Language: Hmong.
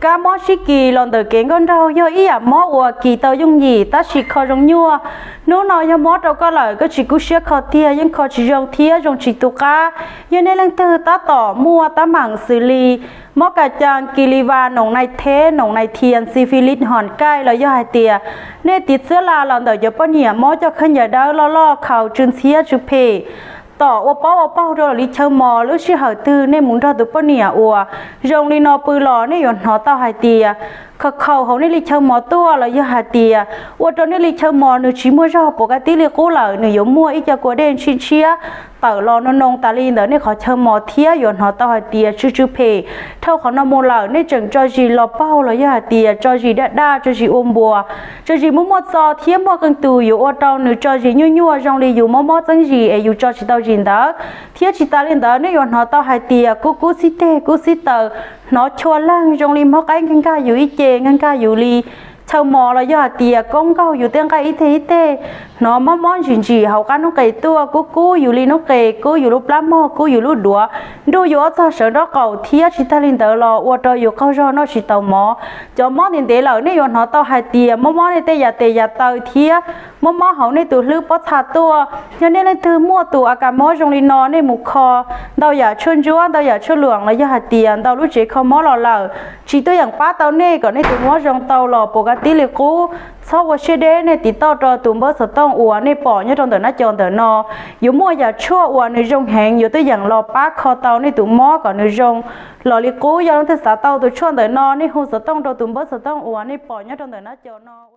Kab mob sib kis los ntawm kev nkauj nraug yog ib yam mob uas kis tau yooj yim tab sis kho zoo nyuaj. Hnub no yog mob rau koj lawm koj tsis kub siab kho tiag yeej kho tsis zoo thiab zoo tsis tu qab. Yog nej leej twg tab tom muaj tab meem xws li mob kas cas, kis li vas, noom nai theb, noom nai thias, xi fi lis, hom kaij los yog hais tias nej tiv txwb la los ntawm cov poj niam mob coj khaub ncaws dawb loj loj khaus tsw ntxhiab tsw phem, tom ua pob ua paug rau li chaw mos, lub sij hawm twg nej mus nrog tus poj niam uas zoo li no pw los nej yuav hnov tau hais tias khaus khaus hauv nej li chaw mos tuaj los yog hais tias ua rau nej li chaw mos nws tsis muaj zog pov ka tib li qub lawm, nws yuav muaj ib co kua dej ntshiab ntshiab tawm los noo noo tas li ntawm nej qhov chaw mos thiab yuav hnov tau hais tias tsw tsw phem. Dhau qhov no mus lawm nej tseem tso zis los paug los yog hais tias tso zis daj daj, tso zis ua npuas, tso zis muaj muaj txo thiab muaj qee tus yuav ua rau nws tso zis nyuaj nyuaj zoo li yus mob mob txeeb zis es yus tso tsis tau zis ntawd. Thiab tsis tas li ntawd nej yuav hnov tau hais tias kub kub xib teg kub xib taw, hnov chua leeg zoo li mob qaib nkag nkag yus ib ce, nkag nkag yus li chaw mos los yog hais tias koob nkaug yus tej nqaij ib teg ib teg, hnov mob mob ntsim ntsim hauv qab noob qes tuaj, kub kub yus li noob qes, kub yus lub plab mog, kub yus lub duav, nruj yus ob txog sawv nraub qaum thiab tsis tas li ntawd los ua rau yus qaug zog noj tsis tau mov. Cov mob ntev ntev lawm nej yuav hnov tau hais tias mob mob nej tej yam tes yam taw thiab mob mob hauv nej tus hlwb pob txha tuaj. Yog nej leej twg muaj tus a kas mob zoo li no nej mus kho ntau yam tshuaj ntsuab, ntau yam tshuaj luam los yog hais tias ntau lub tsev kho mob los lawm tsis tuaj yeem pab tau nej kom nej tus mob zoo tau los pov ka tib li qub, txhob ua siab deb, nej tiv tauj rau tus npawb xov tooj uas nej pom nyob rau ntawm nab co ntawm no. Yuav muaj yam tshuaj uas nws zoo heev yuav tuaj yeem los pab kho tau nej tus mob kom nws zoo los li qub. Yog leej twg xav tau tus tshuaj ntawm no nej hu xov tooj rau tus npawb xov tooj uas nej pom nyob rau ntawm nab co no.